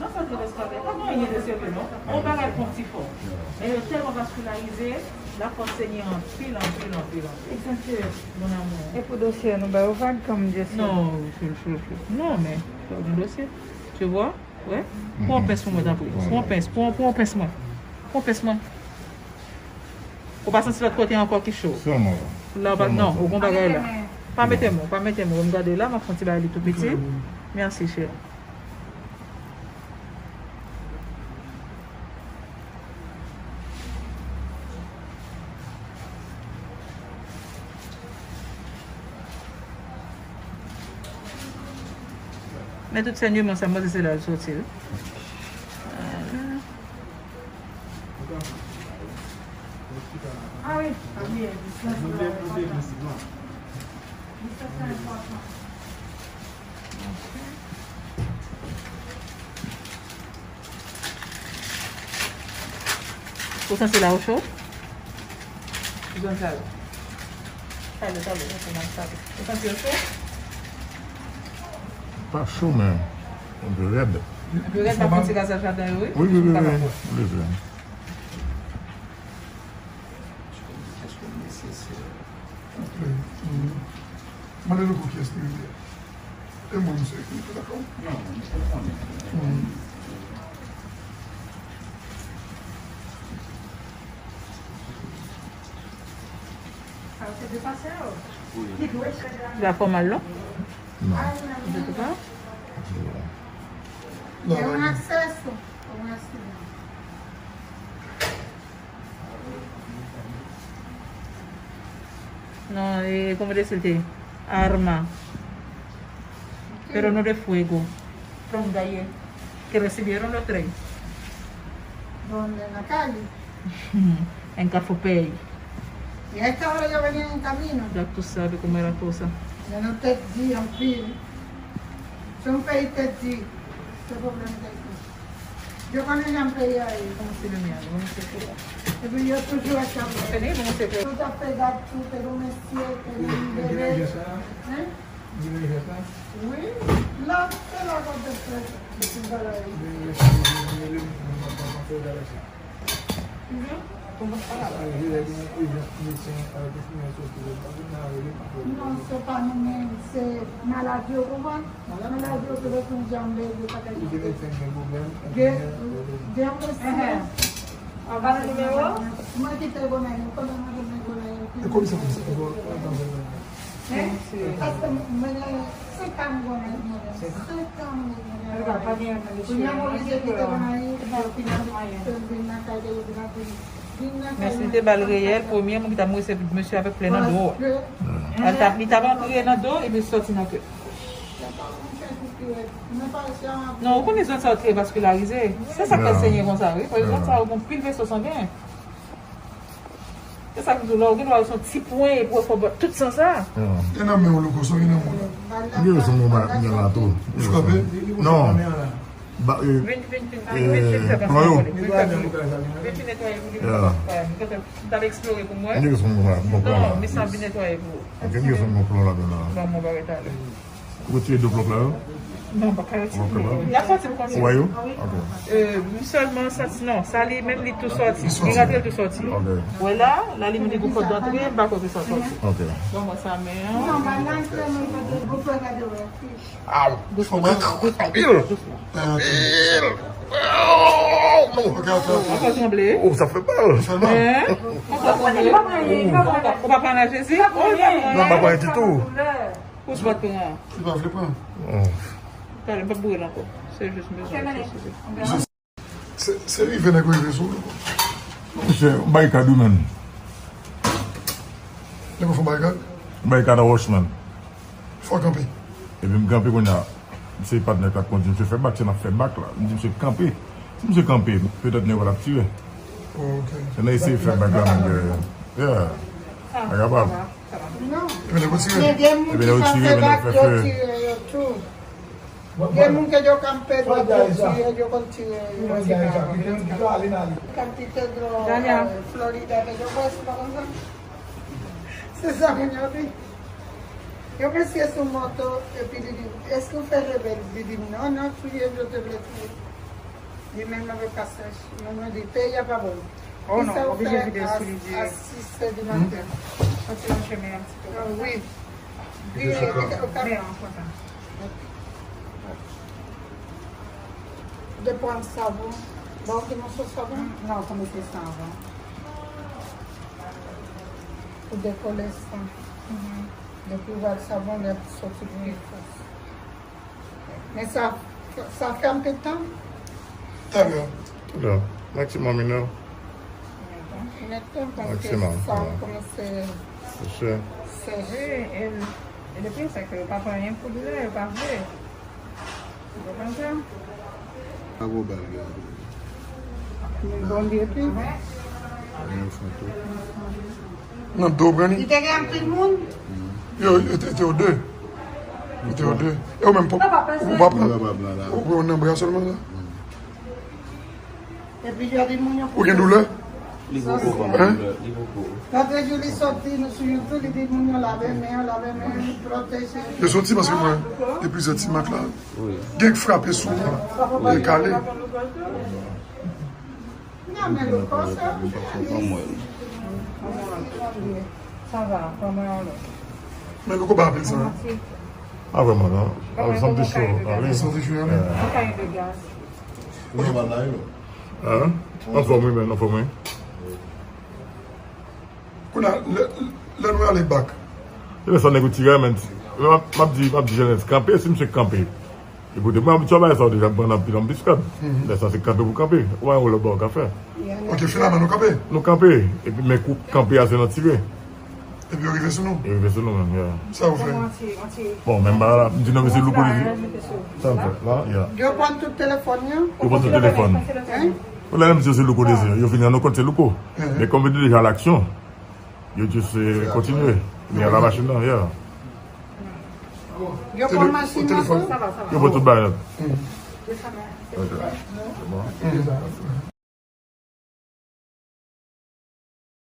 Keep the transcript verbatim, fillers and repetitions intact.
Nan sant Revès Kwadèk, pa gen anyen de serye, non. On bagay pran ti fò. Men yo tèlman vaskilarize, lafòs Senyè anpil, anpil, anpil, anpil. Egzakte. Mon amour. E pou dosye, nou ba yo vag, kòm Dye sèl. Non, non, men, pa gen dosye. Tu vois? Wè? Pran yon pens pou mwen, tanpri. Pran yon pens, pran, pran yon pens mwen. Pran yon pens mwen. Ou pa santi lòt kote ankò ki cho? Sèlman la. La, ou pa, non, ou gon bagay la. Pa mete mwen, pa mete mwen. M gade la, m ap fè yon ti bagay li tou piti. Mèsi, cheri. Men tout sènyman sa, mwen se la l soti, wi. Ah wi, ah wi, distans la enpòtan. Distans la enpòtan. Ou santi la ou cho? Ou santi la? Talè, talè, talè, talè. Ou santi yo cho? Pa cho, men enpe rèd. Enpe rèd, pa fon ti gazaj ladan yo, wi. Wi, wi, wi, wi. Wi, wi. Mande nou pou kiyès nou ye. E mwen, misye ekri tou, dakò? Non, misye konnen. Li pa fè w mal, non? Non. Li pa? Non, non. No, eh, ¿cómo decirte? Arma. Pero no de fuego. Pronto, ayer. Que recibieron los tres. ¿Dónde? ¿En la calle? En Café Pay. Y a esta hora ya venían en camino. Ya tú sabes cómo es la cosa. Yo no te di, en fin. Son país te di. ¿Qué problema te di? Yo konnen jan peyi a ye. Kòman se le mien? Bon, se pou ou. Epi yo toujou ap chape. Fini, bon, se pou ou. Tout ap fè gad tou, te gon mesye, te gon bebe. Hein? Wi, la, se la kote fè, se bagay. Non, se pa nou menm, se maladi yo, konprann? Maladi yo te fè yon janbe, yo pa ka janbe. Gen, gen yon mesye. Anba nan nimewo? Mwen ki te Gonayiv, konnen mwen te Gonayiv. E komisè, komisè. Paske mwen gen senk an m Gonayiv, mwen gen senk an m Gonayiv. Kounye a m oblije kite Gonayiv, pou yo vin nan kay de yo vin ap vin. Men si te bal reyèl, premye moun ki t ap mouye se mesye avèk plè nan do. Li t ap, li t ap antre nan do, epi soti nan kè. Non, ou konnen zòn sa yo trè vaskilarize. Se sa k fè l senyen konsa, wi. Paske zòn sa yo gon pil veso sangen. Se sa k di w la, ou gen dwa wè se yon ti pwen epi w fè w bat tout san sa. Gen nan men w, Louko, sa gen nan men w la. M gen yon sanm mwen gen la tou. Ou frape? Non. Ba, eh, vin, vin, vin, vin, vin, vin fè pase avè li. Vin fè pase. Vin, vin netwaye pou li. M t ap eksplore pou mwen. M gen yon sanm mwen gen plan la. Non, misye ap vin netwaye pou ou. Ok, m gen yon sanm mwen gen plan ladan la. Ban mwen bagay talè. Ou retire de blòk la yo? Non, m pa ka retire. Ou pa ka? Y ap sòti pou kontinye. Ou wè yo? Ok. Euh, m sèlman santi, non, sa li menm li tou sòti. Li rantre, l tou sòti. Ok. Wè la, la li menm li gon pòt dantre, m pa kwè ke sa sòti. Ok. Ban mwen sa men an. Non, ba nan se mwen pa de gwo pè gade wè. Aw, fò mwen anpil. Anpil. Oh, non. Ok, ok, ok. Ou pa tranble? Oh, sa fè mal. Hein? Ou pa tranble? Ou pa pran nan Jezi? Oh, non, m pa pran ditou. Ou pa pran. Li pa vle pran. Talè, m p ap boure l ankò. Se jis m bezwen. Se, se rive nèg rive sou ou. Misye, bay kad ou menm. Nèg ou fè bay kad? Bay kad a wòchman. Fò w kanpe. Epi m kanpe kounye a. Se patnè k ap kondi. Misye fè bak, se n ap fè bak la. M di misye kanpe. Si misye kanpe, petèt nèg yo t ap tire. Oh, ok. Se nan eseye fè bak la menm ke, yeah. Pa kapab. Epi nèg yo tire. Epi nèg yo tire, epi nèg yo fè fè. Gen moun ke yo kanpe, yo konn tire, yo konn tire, yo tire. Kantite dlo, eh, Florida ke yo bwè, se pa konsa? Se sa moun yo di. Yon mesye sou moto, epi li di, "Èske w fè rebèl?" Li di, "Non, non, touye m, yo te vle touye." Li menm nan pa sèch. Mwen, mwen di, peyi a pa bon. Oh non, oblije vide sou li di. A sis è di maten. Kontinye chemen yon ti pe. Ah, wi. Vire o ka. Men an konsa. De pran savon. Ba w ki moso savon? Non, kòmanse savon. Pou dekole san. Depi w ba l savon, l ap soti pi fòs. Men sa, sa fè anpil tan? Talè. Talè. Maksimòm inè. Inè tan, paske sa kòmanse sèch. Wi, e, e depi sa ke yo pa pran anyen pou doulè, yo pa vle. Ou konprann sa? Pa gwo bal gen. Bon, li epi. Anyen fon tou. Nan do pran li. Li te gen anpil moun? Yo, yo te, te yo de. Yo te yo de. E ou menm, ou pa pran. Ou pran nan bra sèlman la. Epi yo di moun yo. Ou gen doulè? Li poko pran doulè, li poko. Lòt jou li soti sou YouTube, li di moun yo lave men yo, lave men yo, pwoteje. Yo soti paske mwen, gen plizyè ti mak la. Wi. Gen k frape sou mwen, gen kale. Sa va, kòman w ye? Men nou konba anpil sa. A, vrèman, non? A, santi cho, ale. Santi cho, ale. Ou konba la, yo? Hein? Anfòm, wi, men, anfòm, wi. Kounye a, lè, lè nou ale bak. E lè sa nèg ou tire, men. M ap, m ap di, m ap di Jeannette, kanpe, si misye kanpe. Epi kote, mwen abitye a bagay sa yo deja, m pran anpil anbiskad. Lè sa se kanpe pou kanpe. Ou pa gen lòt bagay ou ka fè. Ok, finalman nou kanpe. Nou kanpe. Epi men kou kanpe a se nan tire. Epi yo rive sou nou. Yo rive sou nou menm, yeah. Sa ou fè? Bon, menm bagay la, m di non, mesye louko li di. Sa m fè la, yeah. Yo pran tout telefòn yo. Yo pran tout telefòn. Hein? Ou la menm di se louko dezi. Yo vini an nou kont se louko. Men kòm yo deja laksyon, yo just, eh, kontinye. Men a la machin nan, yeah. Yo pran machin nan tou? Yo pran tout bagay la. Ok. Se bon.